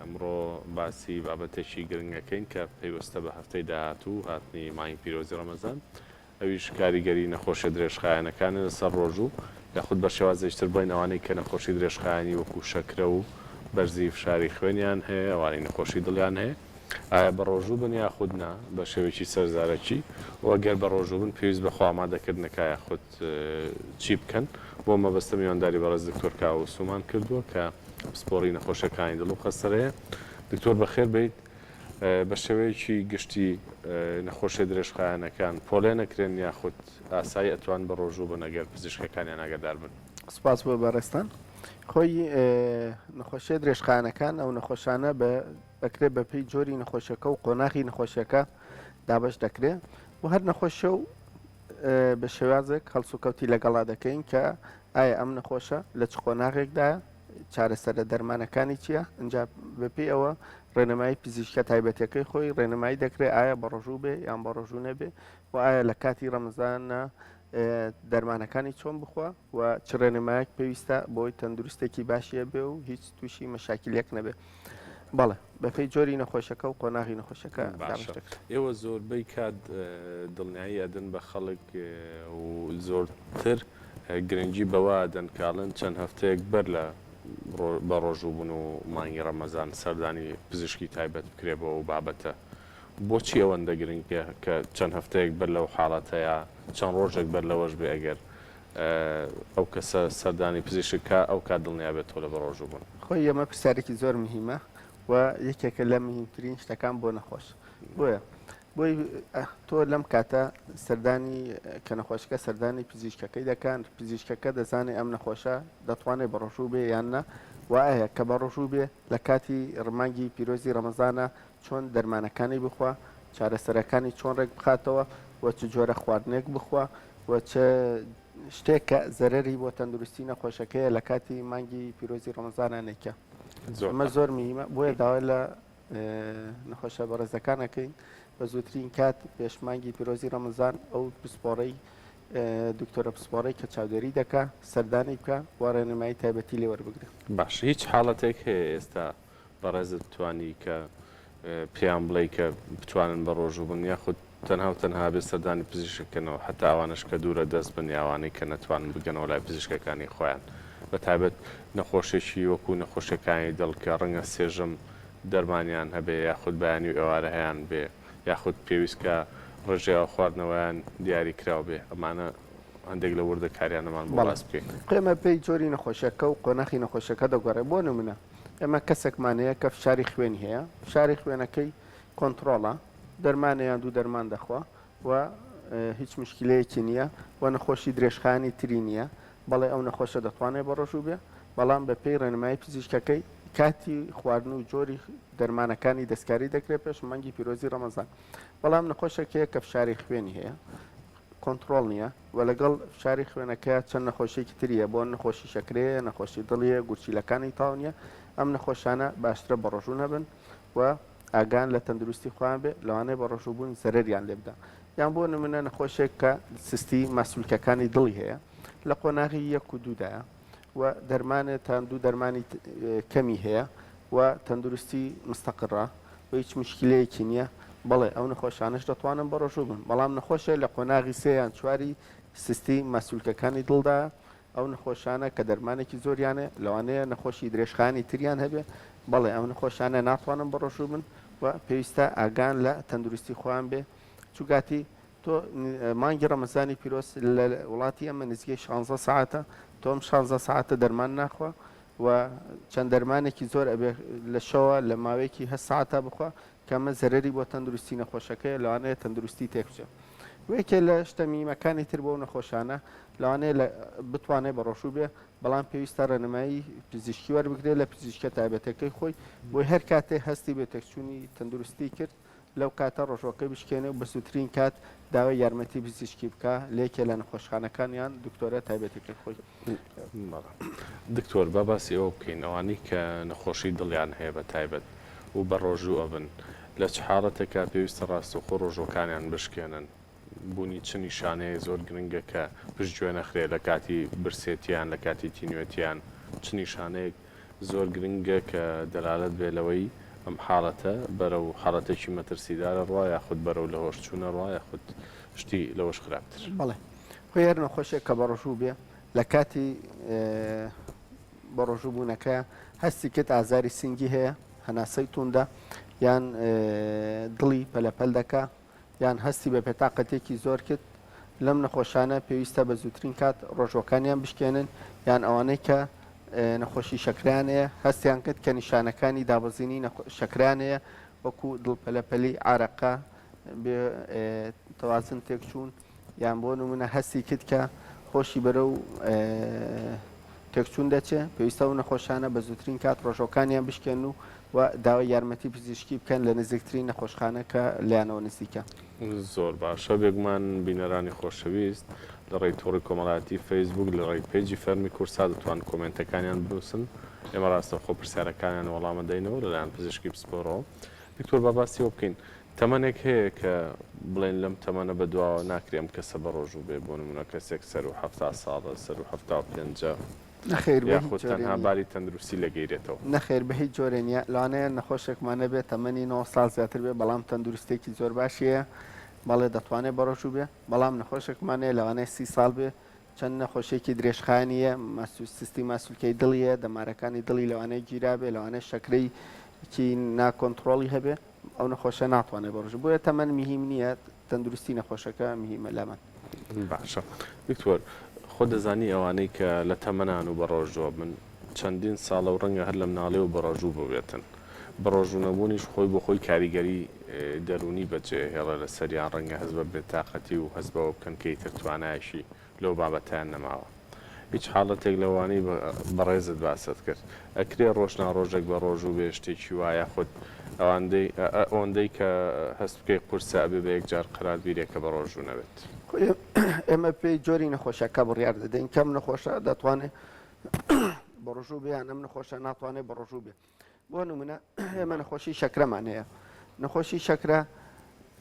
ئەمڕۆ باسی بابەتێکی گرنگ ئەکەین کە پەیوەستە بە هەفتەی داهاتوو و هاتنی مانگی پیرۆزی ڕەمەزان، ئەویش کاریگەری نەخۆشیە درێژخایەنەکانە لەسەر ڕۆژوو، یاخود بە شێوازێکی تر بڵێین ئەوانەی کە نەخۆشی درێژخایەنی وەکو شەکرە و بەرزی فشاری خوێنیان هەیە، ئەوانەی نەخۆشی دڵیان هەیە ئایا بەڕۆژوو بن یاخود نا بە شێوەیەکی سەرزارەکی و گەر بەڕۆژوو بن پێویست بە خۆ ئامادەکردنەکە یاخود چی بکەن؟ بۆ مەبەستە میوانداری بەڕێز دکتۆر کاوە وسومان کردووە کە پسپۆڕی نەخۆشیەکانی دڵ و قەستەرەیە. دکتۆر بەخێر بێیت. بە شێوەیەکی گشتی نەخۆشیە درێژخایەنەکان پۆلێن ئەکرێن یاخود ئاسایی ئەتوان بە ڕۆژوو بن ئەگەر پزیشکەکانیان ئاگادار بن؟ سپاس بۆ بەڕێزتان. خۆی نەخۆشیە درێژخایەنەکان ئەو نەخۆشانە بە دەکرێت بە پێی جۆری نەخۆشیەکە و قۆناغی نەخۆشیەکە دابەش دەکرێت و هەر نەخۆشیە و بە شێوازێک هەڵسوکەوتی لەگەڵا دەکەین کە ئایا ئەم نەخۆشە لە چ قۆناغێکدایە، چارەسەرە دەرمانەکانی چییە، ئینجا بەپێی ئەوە ڕێنمایی پزیشکە تایبەتەکەی خۆی ڕێنمایی دەکرێت ئایا بەڕۆژوو بێ یان بەڕۆژوو نەبێ و ئایا لە کاتی ڕەمەزانە دەرمانەکانی چۆن بخوا و چ ڕێنمایەک پێویستە بۆی تەندروستێکی باشی هەبێ و هیچ تووشی مەشاکیلێک نەبێ. بەڵێ بەپێی جۆری نەخۆشەکە و قۆناغی نەخۆشەکە دابەش باشە دەکرێت. ئێوە زۆربەی کات دڵنیایی ئەدەن بە خەڵک و زۆرتر گرنگی بەوە ئەدەن کە ئەڵێن چەند هەفتەیەک بەر لە بە ڕۆژوو بوون و مانگی ڕەمەزان سەردانی پزیشکی تایبەت بکرێ بۆ ئەو بابەتە بۆچی ئەوەندە گرنگە کە چەند هەفتەیەک بەر لەو حاڵەتە یا چەند ڕۆژێک بەر لەوەش بێ ئەگەر ئەو کەسە سەردانی پزیشک کا ئەو کات دڵنیا بێتەوە لە بەڕۆژوو بوون؟ خۆی ئەمە پرسیارێکی زۆر مهیمە و یەکێکە لە مهیمترین شتەکان بۆ نەخۆش بۆیە بۆی تۆ لەم کاتە سەردانی کە نەخۆشەکە سەردانی پزیشکەکەی دەکان پزیشکەکە دەزانێت ئەم نەخۆشە دەتوانێت بەڕۆژوو بێ یان نا و ئایا کە بەڕۆژوو بێ لە کاتی مانگی پیرۆزی ڕەمەزانە چۆن دەرمانەکانی بخوا، چارەسەرەکانی چۆن ڕێک بخاتەوە و چ جۆرە خواردنێک بخوا و چ شتێک کە زەرەری بۆ تەندروستی نەخۆشەکەیە لە کاتی مانگی پیرۆزی ڕەمەزانا نەیکا. زۆر ئەمە باش. زۆر مهیمە بۆیە داوا لە نەخۆشە بەڕێزەکان ئەکەین بە زووترین کات پێش مانگی پیرۆزی ڕەمەزان ئەو پسپۆڕەی دکتۆرە پسپۆڕەی کە چاودێری دەکا سەردانی بکا و ڕێنمایی تایبەتی لێ وەربگرێ. باش هیچ حاڵەتێک هەیە ئێستا بەڕێزت بتوانی کە پێیان بڵێی کە بتوانن بە ڕۆژوو بن یاخود تەنها و تەنها بێ سەردانی پزیشک کەنەوە حەتا ئەوانەش کە دوورە دەست بن یا ئەوانەی کە نەتوانن بگەنەوە لای پزیشکەکانی خۆیان بە تایبەت نەخۆشێکی وەکو نەخۆشیەکانی دڵ کە ڕەنگە سێژەم دەرمانیان هەبێ یاخود بەیانی و ئێوارە هەیان بێ یاخود پێویست کە ڕێژەی ئاو خواردنەوەیان دیاری کراو بێ ئەمانە هەندێک لە وردەکاریانەمان بۆ بەڵێ باس بکەی. ئێمە پێی جۆری نەخۆشیەکە و قۆناخی نەخۆشیەکە دەگۆڕێ بۆ نمونە ئێمە کەسێکمان هەیە کە فشاری خوێنی هەیە فشاری خوێنەکەی کۆنتڕۆڵە دەرمانە یان دوو دەرمان دەخوا و هیچ مشکلەیەکی نییە و نەخۆشی درێژخایەنی تری نییە بەڵێ ئەو نەخۆشە دەتوانێت بەڕۆژوو بێ بەڵام بە پێی ڕێنمایی پزیشکەکەی کاتی خواردن و جۆری دەرمانەکانی دەستکاری دەکرێت پێش مانگی پیرۆزی ڕەمەزان بەڵام نەخۆشێک هەیە کە فشاری خوێنی هەیە کۆنتڕۆڵ نییە و لەگەڵ فشاری خوێنەکەیا چەند نەخۆشیەکی تری هەیە بۆ نەخۆشی شەکرەیە هەیە، نەخۆشی دڵی هەیە، گورچیلەکانی تەواو نییە، ئەم نەخۆشانە باشترە بەڕۆژوو نەبن و ئاگایان لە تەندروستی خۆیان بێ، لەوانەیە بەڕۆژووبوون زەرەریان لێ بدا. یان بۆ نمونە نەخۆشێک کە سستی ماسولکەکانی دڵی هەیە لە قۆناغی یەک و دوودایە و دەرمانێ تا دوو دەرمانی کەمی هەیە و تەندروستی مستەقڕە و هیچ مشکلەیەکی نییە، بەڵێ ئەو نەخۆشانەش دەتوانن بەڕۆژوو بن، بەڵام نەخۆشێ لە قۆناغی سێ یان چواری سستی ماسولکەکانی دڵدایە، ئەو نەخۆشانە کە دەرمانێکی زۆریان هەیە، لەوانەیە نەخۆشی درێژخایەنی تریان هەبێ، بەڵێ ئەو نەخۆشانە ناتوانن بەڕۆژوو بن و پێویستە ئاگایان لە تەندروستی خۆیان بێ، چونکاتی تۆ مانگی ڕەمەزانی پیرۆز لە وڵاتی ئەمە نزیکەی شانزە سەعاتە، تۆ ئەم شانزە سەعاتە دەرمان ناخوا و چەند دەرمانێکی زۆر ئەبێ لە شەوە لە ماوەیەکی هەشت سەعاتا بخوا کە ئەمە زەرەری بۆ تەندروستی نەخۆشەکەیە لەوانەیە تەندروستی تێک بچێ و یەکێ لە شتە میمەکانی تر بۆ ئەو نەخۆشانە لەوانەیە لە بتوانێ بەڕۆژوو بێ بەڵام پێویستە ڕێنمایی پزیشکی وەربگرێ لە پزیشکە تایبەتەکەی خۆی بۆی هەر کاتێ هەستی بە تێکچوونی تەندروستی کرد لەو کاتە ڕۆژوەکەی بشکێنێ و بە زووترین کات داوای یارمەتی پزیشکی بکا لە یەکێ لە نەخۆشخانەکان یان دکتۆرە تایبەتەکەی خۆی. بەڵێ دکتۆر با باسی ئەوە بکەین ئەوانەی کە نەخۆشی دڵیان هەیە بە تایبەت و بە ڕۆژوو ئەبن لە چ حاڵەتێکا پێویستە ڕاستەوخۆ ڕۆژوەکانیان بشکێنن بوونی چ نیشانەیەک زۆر گرنگە کە پشتگوێ نەخرێ لە کاتی برسێتیان لە کاتی تینوێتیان چ نیشانەیەک. زۆر گرنگە کە دەلالەت بێ لەوەی ئەم حاڵەتە بەرەو حاڵەتێکی مەترسیدار ئەڕوا یاخود بەرەو لەهۆشچوون ئەڕوا یاخود شتی لەوەش خراپتر. بەڵێ خۆی هەر نەخۆشێک کە بەڕۆژوو بێ لە کاتی بەڕۆژوو بوونەکە هەستی کرد ئازاری سنگی هەیە، هەناسەی توندە یان دڵی پەلەپەل دەکا یان هەستی بە بێتاقەتیەکی زۆر کرد، لەم نەخۆشانە پێویستە بە زووترین کات ڕۆژووەکانیان بشکێنن یان ئەوانەی کە نەخۆشی شەکرەیان هەیە هەستیان کرد کە نیشانەکانی دابەزینی شەکرەیان هەیە وەکو دڵپەلەپەلی، عارەقە، بێ تەوازن تێکچوون یان بۆ نمونە هەستی کرد کە هۆشی بەرەو تێکچوون دەچێ، پێویستە ئەو نەخۆشانە بە زووترین کات ڕۆژووەکانیان بشکێنن و و داوای یارمەتی پزیشکی بکەن لە نزیکترین نەخۆشخانە کە لێیانەوە نزیکە. زۆر باشە بێگومان بینەرانی خۆشەویست لە ڕێی تۆڕی کۆمەڵایەتی فەیسبووک لە ڕێی پەیجی فەرمی کوردسات دەتوان کۆمێنتەکانیان بنووسن ئێمە ڕاستەوخۆ پرسیارەکانیان وەڵام ئەدەینەوە لەلایەن پزیشکی پسپۆڕەوە دکتۆر با باسی ئەوە بکەین تەمەنێک هەیە کە بڵێن لەم تەمەنە بەدواوە ناکرێ ئەم کەسە بەڕۆژوو بێ بۆ نموونە کەسێک سەروو 70 ساڵە سەروو 75ە نەخێر بە هیچ یاخود جۆرێ تەنها نییە. باری تەندروستی لەگەیرێتەوە؟ نەخێر بە هیچ جۆرێ نییە، لەوانەیە نەخۆشێکمان هەبێ تەمەنی 90 ساڵ زیاتر بێ بەڵام تەندروستیەکی زۆر باشی هەیە بەڵێ دەتوانێ بەڕۆژوو بێ، بەڵام نەخۆشێکمان هەیە لەوانەیە 30 ساڵ بێ چەند نەخۆشیەکی درێژخایەنی هەیە، سستی ماسولکەی دڵی هەیە، دەمارەکانی دڵی لەوانەیە گیرابێ، لەوانەیە شەکرەیەکی ناکۆنتڕۆڵی هەبێ، ئەو نەخۆشە ناتوانێت بەڕۆژوو، بۆیە تەمەن مهیم نییە، تەندروستی نەخۆشەکە مهیمە لامان. باشە دکتۆر خۆت دەزانی ئەوانەی کە لە تەمەنان و بەڕۆژووە بن چەندین ساڵە و ڕەنگە هەر لە مناڵیەوە بەڕۆژوو بووبێتن بەڕۆژوو نەبوونیش خۆی بۆ خۆی کاریگەری دەروونی بەجێ هێڵێ لەسەریان ڕەنگە هەست بە بێتاقەتی و هەست بەوە بکەن کە ئیتر توانایەکی لەو بابەتەیان نەماوە. هیچ حاڵەتێک لەوانەی بەڕێزت باست کرد ئەکرێ ڕۆژ نا ڕۆژێک بە ڕۆژوو بێ شتێکی وا یاخود ئەواندەی ئەوەندەی کە هەست بکەی قورسە ئەبێ بە یەکجار قەرار بیرێ کە بە ڕۆژوو نەبێت. خۆ ئێمە پێی جۆری نەخۆشەکە بڕیار دەدەین کەم نەخۆشە دەتوانێ بە ڕۆژوو بێ یان ئەم نەخۆشە ناتوانێ بە ڕۆژوو بێ. بۆ نمونە ئێمە نەخۆشی شەکرەمان هەیە نەخۆشی شەکرە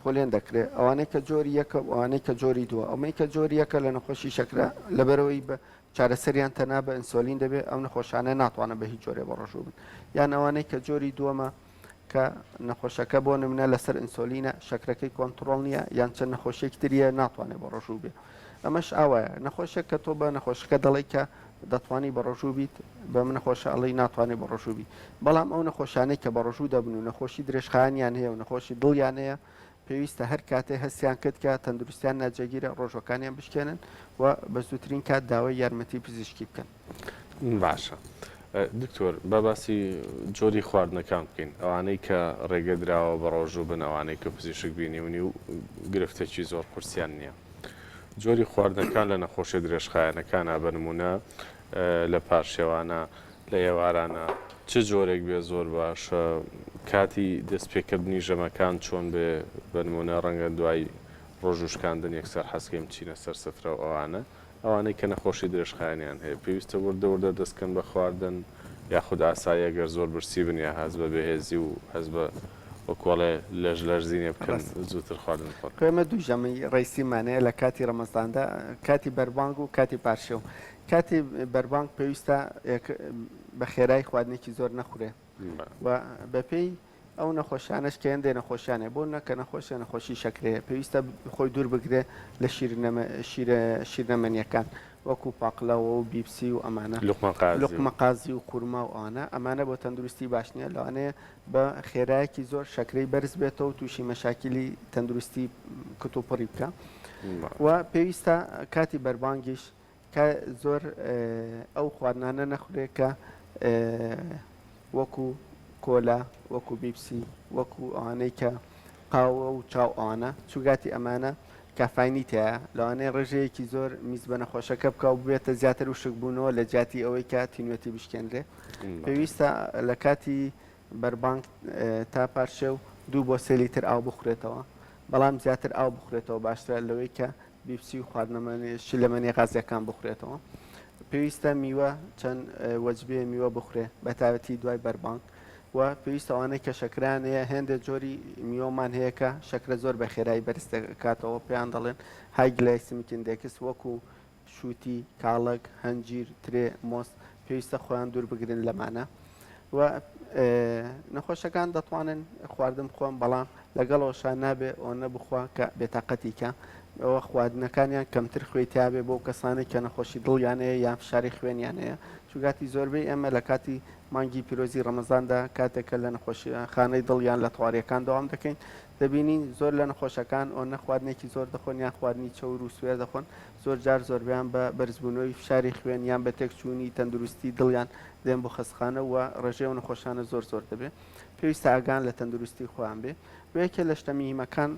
پۆلێن دەکرێت ئەوانەی کە جۆری یەکە و ئەوانەی کە جۆری دووە ئەمەی کە جۆری یەکە لە نەخۆشی شەکرە لەبەرەوەی بە چارەسەریان تەنها بە ئینسۆلین دەبێت ئەو نەخۆشانە ناتوانن بە هیچ جۆرێ بە ڕۆژوو بن یان ئەوانەی کە جۆری دووەمە کە نەخۆشەکە بۆ نمونە لەسەر ئینسۆلینە شەکرەکەی کۆنتڕۆڵ نییە یان چەند نەخۆشیێکی تریە ناتوانێت بە ڕۆژوو بێ ئەمەش ئاوایە نەخۆشێک کە تۆ بە نەخۆشەکە دەڵێی کە دەتوانی بەڕۆژوو بیت بەم نەخۆشە ئەڵێی ناتوانێ بەڕۆژوو بی بەڵام ئەو نەخۆشانەی کە بەڕۆژوو دەبن و نەخۆشی درێژخایەنیان هەیە و نەخۆشی دڵیان هەیە پێویستە هەر کاتێ هەستیان کرد کە تەندروستیان ناجێگیرە ڕۆژوەکانیان بشکێنن و بە زووترین کات داوای یارمەتی پزیشکی بکەن. باشە دکتۆر با باسی جۆری خواردنەکان بکەین ئەوانەی کە ڕێگە دراوە بەڕۆژوو بن ئەوانەی کە پزیشک بینیونی و گرفتێکی زۆر قورسیان نییە. جۆری خواردنەکان لە نەخۆشیە درێژخایەنەکانا بە نموونە لە پارشێوانە لە ئێوارانە چ جۆرێک بێ زۆر باشە کاتی دەست پێکردنی ژەمەکان چۆن بێ بە نموونە ڕەنگە دوای ڕۆژوو شکاندن یەکسەر حەزکەین بچینە سەر سفرە و ئەوانە ئەوانەی کە نەخۆشی درێژخایەنیان هەیە پێویستە وردە وردە دەست کەن بە خواردن یاخود ئاساییە گەر زۆر برسی بن یا هەست بە بێهێزی و هەست بە وەکو ئەڵێ لەش لەرزینێ بکەن ڕاستە. زووتر خواردن بخۆن. خۆ ئێمە دوو ژەمی ڕەیسیمان هەیە لە کاتی ڕەمەزاندا کاتی بەربانگ و کاتی پارشێو کاتی بەربانگ پێویستە بە خێرای خواردنێکی زۆر نەخورێ و بەپێی ئەو نەخۆشانەش کە هێندێ نەخۆشیان هەیە بۆ نە کە نەخۆشە نەخۆشی شەکرەیە پێویستە خۆی دوور بگرێ لە شیرنەمەنیەکان وەکو پاقلەوە و بیپسی و ئەمانە لوقمە قازی و خورما و ئەوانە ئەمانە بۆ تەندروستی باش نییە لەوانەیە بە خێرایەکی زۆر شەکرەی بەرز بێتەوە و تووشی مەشاکیلی تەندروستی کتوپڕی بکە و پێویستە کاتی بەربانگیش کە زۆر ئەو خواردنانە نەخورێ کە وەکو کۆلا وەکو بیپسی وەکو ئەوانەی کە قاوە و چاو ئەوانە چوگاتی ئەمانە کافاینی تایە لەوانەیە ڕێژەیەکی زۆر میز بە نەخۆشەکە بکە و ببێتە زیاتر وشکبوونەوە لە جیاتی ئەوەی کە تینوێتی بشکێنرێ پێویستە لە کاتی بەربانگ تا پارشێو دوو بۆ سێ لیتر ئاو بخورێتەوە بەڵام زیاتر ئاو بخورێتەوە باشترە لەوەی کە بیپسی و خواردنەمەنی شلەمەنی غازیەکان بخورێتەوە. پێویستە میوە چەند وەجبەیە میوە بخورێ بە تایبەتی دوای بەربانگ و پێویستە ئەوانەی کە شەکرەیان هەیە هێندێ جۆری میوەمان هەیە کە شەکرە زۆر بە خێرایی بەرز دەکاتەوە پێیان دەڵێن high glycemic index وەکو شووتی، کاڵەک، هەنجیر، ترێ، مۆز پێویستە خۆیان دوور بگرن لەمانە. و نەخۆشەکان دەتوانن خواردن بخۆن بەڵام لەگەڵەوەشا نابێ ئەوەنە بخوا کە بێتاقەتی کە ئەوە خواردنەکانیان کەمتر خوێی تیابێ بۆ کەسانێک کە نەخۆشی دڵیان هەیە یان فشاری خوێنیان هەیە چونکاتی زۆربەی ئێمە لە کاتی مانگی پیرۆزی ڕەمەزاندا کاتێک کە لە نەخۆشخانەی دڵ یان لە تەواریەکان دەوام دەکەین دەبینین زۆر لە نەخۆشەکان ئەوەنە خواردنێکی زۆر دەخۆن یان خواردنی چەور و سوێر دەخۆن زۆر جار زۆربەیان بە بەرزبوونەوەی فشاری خوێن یان بە تێکچوونی تەندروستی دڵیان دێن بۆ خەستخانە و ڕێژەی ئەو نەخۆشانە زۆر زۆر دەبێ. پێویستە ئاگایان لە تەندروستی خۆیان بێ و یەکێ لە شتە میهیمەکان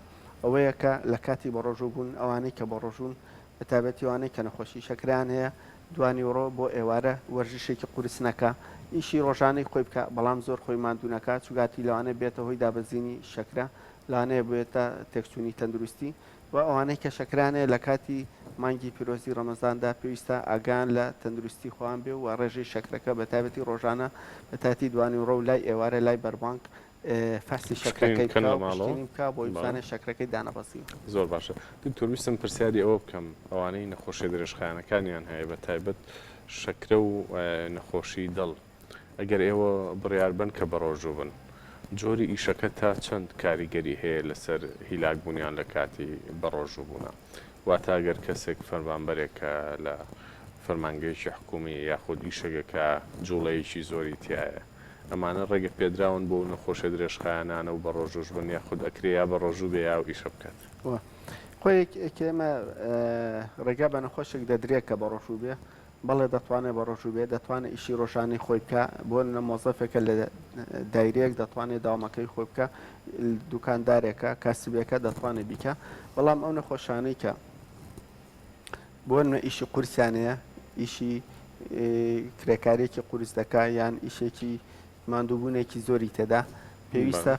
ئەوەیە کە لە کاتی بەڕۆژوو بوون ئەوانەی کە بەڕۆژوون بە تایبەتی ئەوانەی کە نەخۆشی شەکرەیان هەیە دوانیوەڕۆ بۆ ئێوارە وەرزشێکی قورس نەکا ئیشی ڕۆژانەی خۆی بکا بەڵام زۆر خۆی ماندوو نەکا چونکاتی لەوانەیە بێتە هۆی دابەزینی شەکرە لەوانەیە ببێتە تێکچوونی تەندروستی و ئەوانەی کە شەکرەیان هەیە لە کاتی مانگی پیرۆزی ڕەمەزاندا پێویستە ئاگایان لە تەندروستی خۆیان بێ و ڕێژەی شەکرەکە بە تایبەتی ڕۆژانە بە تایبەتی دوانیوڕۆ و لای ئێوارە لای بەربانگ فەحسی پشکنین شەکرەکەی بکەن بکا لە و ماڵەوە پشکنین بکا بۆی بەڵێ. بزانێ شەکرەکەی دانەبەزیوە. زۆر باشە دکتۆر ویستم پرسیاری ئەوە بکەم ئەوانەی نەخۆشیە درێژخایەنەکانیان هەیە بە تایبەت شەکرە و نەخۆشی دڵ ئەگەر ئێوە بڕیار بەن کە بەڕۆژوو بن جۆری ئیشەکە تا چەند کاریگەری هەیە لەسەر هیلاک بوونیان لە کاتی بەڕۆژوو بوونا؟ واتە گەر کەسێک فەرمانبەرێکە لە فەرمانگەیەکی حکوومی یاخود ئیشێکە کە جوڵەیەکی زۆری تیایە ئەمانە ڕێگە پێدراون بۆ ئەو نەخۆشیە درێژخایەنانە و بەڕۆژووش بن یاخود ئەکرێ یا بەڕۆژوو بێ یا ئەو ئیشە بکات؟ خۆ ئێمە ڕێگا بە نەخۆشێک دەدرێت کە بەڕۆژوو بێ بەڵێ دەتوانێت بەڕۆژوو بێت، دەتوانێت ئیشی ڕۆژانەی خۆی بکا، بۆ نمونە مۆزەفێکە لە دایرەیەک دەتوانێت داوامەکەی خۆی بکا، دوکاندارێکە، کاسبێکە دەتوانێت بیکا، بەڵام ئەو نەخۆشانەی کە بۆ نمونە ئیشی قورسیان هەیە، ئیشی کرێکاریەکی قورس دەکا یان ئیشێکی ماندووبوونێکی زۆری تێدا پێویستە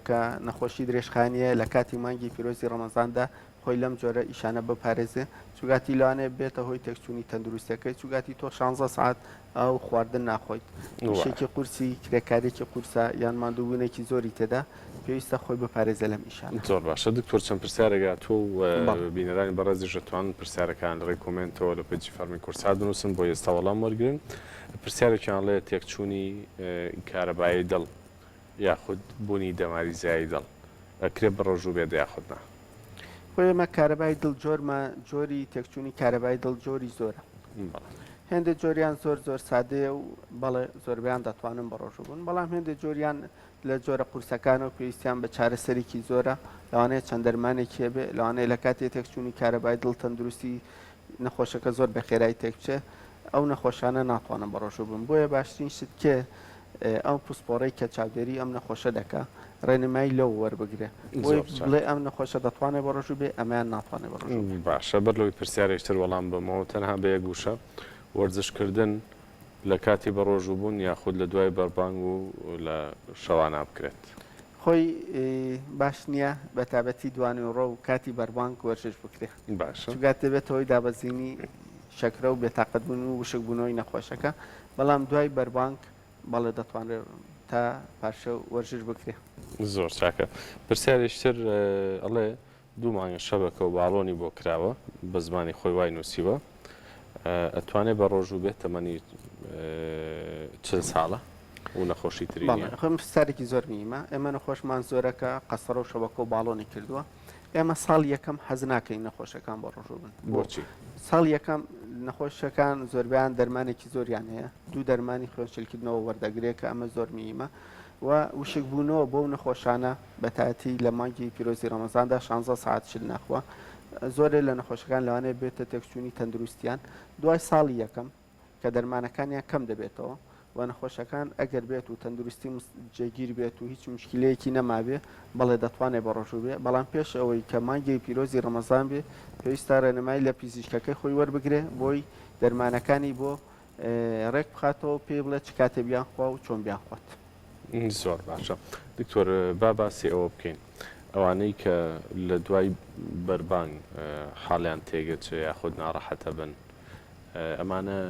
کە نەخۆشی درێژخایەنیە لە کاتی مانگی پیرۆزی ڕەمەزاندا خۆی لەم جۆرە ئیشانە بپارێزێ چوگاتی لەوانەیە بێتە هۆی تێکچوونی تەندروستیەکەی چوگاتی تۆ شانزە سەعات ئاو خواردن ناخۆیت ئیشێکی قورسی کرێکاریەکی قورسە یان ماندووبوونێکی زۆری تێدا پێویستە خۆی بپارێزێ لەم ئیشانە. زۆر باشە دکتۆر چەند پرسیارێک هاتووە و بەڵێ. بینەرانی بەڕێزیش دەتوانن پرسیارەکان لە ڕێی کۆمێنتەوە لە پەیجی فەڕمی کوردسات بنووسن بۆ ئێستا وەڵام وەرگرن پرسیارێکیان ئەڵێ تێکچوونی کارەبایی دڵ یاخود بوونی دەماری زیایی دڵ ئەکرێ بەڕۆژوو بێت یاخود نا؟ خۆ ئێمە کارەبای دڵ جۆرمە جۆری تێکچوونی کارەبای دڵ جۆری زۆرە هێندێک جۆریان زۆر زۆر سادەیە و بەڵێ زۆربیان دەتوانن بەڕۆژوو بوون بەڵام هێندێک جۆریان لە جۆرە قورسەکانە و پێویستیان بە چارەسەرێکی زۆرە لەوانەیە چەند دەرمانێکی هەبێ لەوانەیە لە کاتی تێکچوونی کارەبای دڵ تەندروستی نەخۆشەکە زۆر بە خێرایی تێکبچێ ئەو نەخۆشانە ناتوانن بەڕۆژوو بن بۆیە باشترین شت کێ ئەو پسپۆڕەی کە چاودێری ئەم نەخۆشە دەکا ڕێنمایی لەو وەربگرێ بۆی بڵێ ئەم نەخۆشە دەتوانێ بەڕۆژوو بێ ئەمەیان ناتوانێ بەڕۆژوو بێ. باشە بەر لەوەی پرسیارێکی تر وەڵام بەمەوە تەنها بە یەک وشە وەرزش کردن لە کاتی بەڕۆژوو بوون یاخود لە دوای بەربانگ و لە شەوانا بکرێت؟ خۆی باش نییە بە تابەتی دوانیوڕۆ و کاتی بەربانگ وەرزش بکرێ باشە. چونکە دەبێتە هۆی دابەزینی شەکرە و بێتاقەت بوون و وشک بوونەوەی نەخۆشەکە بەڵام دوای بەربانگ بەڵێ دەتوانرێت تا پارشێو وەرزش بکرێ. زۆر چاکە پرسیارێکی تر ئەڵێ دوو مانگە شەبەکە و باڵۆنی بۆ کراوە بە زمانی خۆی وای نووسیوە ئەتوانێ بە ڕۆژوو بێت تەمەنی 40 ساڵە و نەخۆشی تری بەڵێ نییە. خۆی پرسیارێکی زۆر مهمە ئێمە نەخۆشمان زۆرە کە قەسەرە و شەبەکە و باڵۆنی کردووە ئێمە ساڵ یەکەم حەز ناکەین نەخۆشەکان بە ڕۆژوو بن بۆچی؟ ساڵ یەکەم نەخۆشەکان زۆربیان دەرمانێکی زۆریان هەیە دوو دەرمانی خوێنشلکردنەوە وەردەگرێت کە ئەمە زۆر مهمە و وشکبوونەوە بۆ نەخۆشانە بەتایەتی لە مانگی پیرۆزی ڕەمەزاندا شانزە سەعات شل ناخوا زۆرێ لە نەخۆشەکان لەوانەیە بێتە تێکچوونی تەندروستیان دوای ساڵی یەکەم کە دەرمانەکانیان کەم دەبێتەوە و نەخۆشەکان ئەگەر بێت و تەندروستی جێگیر بێت و هیچ مشکلەیەکی نەمابێ بەڵێ دەتوانێت بە ڕۆژوو بێ بەڵام پێش ئەوەی کە مانگی پیرۆزی ڕەمەزان بێ پێویستە ڕێنمایی لە پزیشکەکەی خۆی وەربگرێ بۆی دەرمانەکانی بۆ ڕێک بخاتەوە پێی بڵێ چ کاتێ بیانخوا و چۆن بیانخوات. زۆر باشە دکتۆر با باسی ئەوە بکەین ئەوانەی کە لە دوای بەربانگ حاڵیان تێگەچێ یاخود ناڕەحەتە بن ئەمانە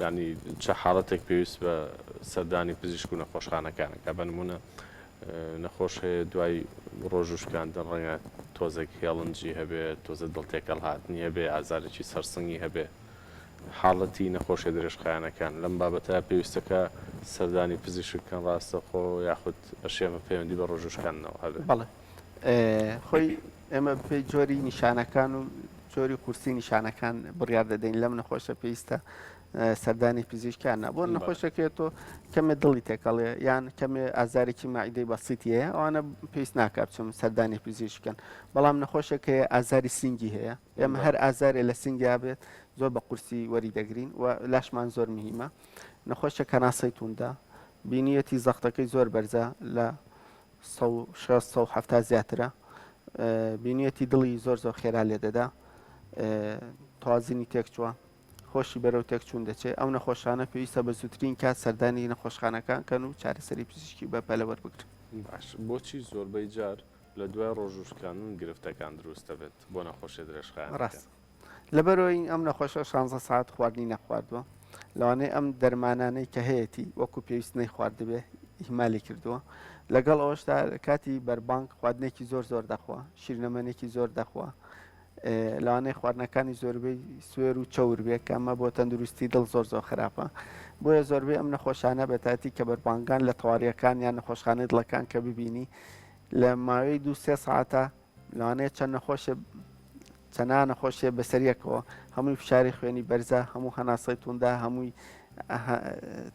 ینی چ حاڵەتێک پێویست بە سەردانی پزیشک و نەخۆشخانەکانەکە بە نمونە نەخۆش هەیە دوای ڕۆژ و شکاندن ڕەنگە تۆزێک هێڵنجی هەبێ تۆزە دڵتێکەڵ هاتنی هەبێ ئازارێکی سەرسنگی هەبێ. حاڵەتی نەخۆشیە درێژخایەنەکان، لەم بابەتە پێویستە کە سەردانی پزیشک بکەن ڕاستەوخۆ یاخود ئەشێ ئەمە پەیوەندی بە ڕۆژوو شکاندنەوە هەبێ؟ بەڵێ خۆی ئێمە بەپێی جۆری نیشانەکان و جۆری قورسی نیشانەکان بڕیار دەدەین لەم نەخۆشە پێویستە سەردانی پزیشکیان نا بۆ نەخۆشەکەی تۆ کەمێ دڵی تێکەڵێ یان کەمێ ئازارێکی مەعیدەی بەسیتی هەیە ئەوانە پێویست ناکات بچم سەردانی پزیشکن بەڵام نەخۆشێک هەیە ئازاری سینگی هەیە ئێمە هەر ئازارێ لە سینگیا بێت زۆر بە قورسی وەری دەگرین و لاشمان زۆر مهمە نەخۆشێک هەناسەی توندە بینیەتی زەختەکەی زۆر بەرزە لە 160 170 زیاترە بینیەتی دڵی زۆر زۆر خێرا لێ دەدا تەوازنی تێکچووە هۆشی بەرەو تێکچوون دەچێت، ئەو نەخۆشانە پێویستە بە زووترین کات سەردانی نەخۆشخانەکان کەن و چارەسەری پزیشکی بە پەلە وەربگرن. باش بۆچی زۆربەی جار لە دوای ڕۆژوو شکاندن گرفتەکان دروست دەبێت بۆ نەخۆشیە درێژخایەنەکان؟ ڕاستە لەبەرئەوەی ئەم نەخۆشە شانزە سەعات خواردنی نەخواردووە لەوانەیە ئەم دەرمانانەی کە هەیەتی وەکو پێویست نەیخواردبێ ئیهمالی کردووە لەگەڵ ئەوەشدا کاتی بەربانگ خواردنێکی زۆر زۆر دەخوا شیرنەمەنێکی زۆر دەخوا لەوانەیە خواردنەکانی زۆربەی سوێر و چەور بێ کە ئەمە بۆ تەندروستی دڵ زۆر زۆر خراپە بۆیە زۆربەی ئەم نەخۆشانە بەتاتی کە بەربانگان لە تەواریەکان یان نەخۆشخانەی دڵەکان کە ببینی لە ماوەی دو سێ ساعتە لەوانەیە چەند نەخۆشێ چەنا نەخۆشیە بەسەریەکەوە هەمووی فشاری خوێنی بەرزە هەموو هەناسەی توندا هەمووی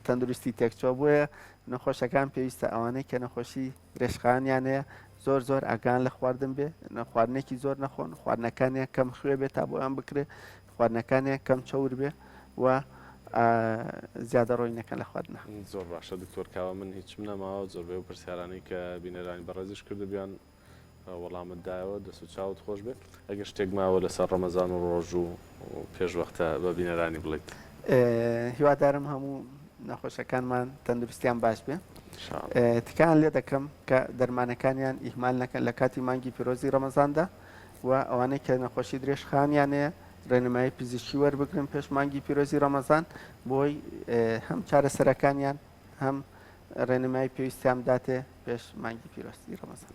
تەندروستی تێکچوە بۆیە نەخۆشەکان پێویستە ئەوانەی کە نەخۆشی درێژخایەنیان هەیە زۆر زۆر ئاگایان لە خواردن بێ خواردنێکی زۆر نەخۆن خواردنەکانیان کەم خوێ بێ تا بۆیان بکرێ خواردنەکانیان کەم چەور بێ و زیادەڕۆی نەکەن لە خواردنە. زۆر باشە دکتۆر کاوە من هیچم نەماوە زۆربەی ئەو پرسیارانەی کە بینەرانی بەڕێزیش کردبیان وەڵامت دایەوە دەست و چاوت خۆش بێت ئەگەر شتێک ماوە لەسەر ڕەمەزان و ڕۆژوو پێش وەختە بە بینەرانی بڵێیت. هیوادارم هەموو نەخۆشەکانمان تەندروستیان باش بێ تکایان لێ دەکەم کە دەرمانەکانیان ئیهمال نەکەن لە کاتی مانگی پیرۆزی ڕەمەزاندا و ئەوانەی کە نەخۆشی درێژخایەنیان هەیە ڕێنمایی پزیشکی وەربگرن پێش مانگی پیرۆزی ڕەمەزان بۆی هەم چارەسەرەکانیان هەم ڕێنمایی پێویستیان بداتێ پێش مانگی پیرۆزی ڕەمەزان.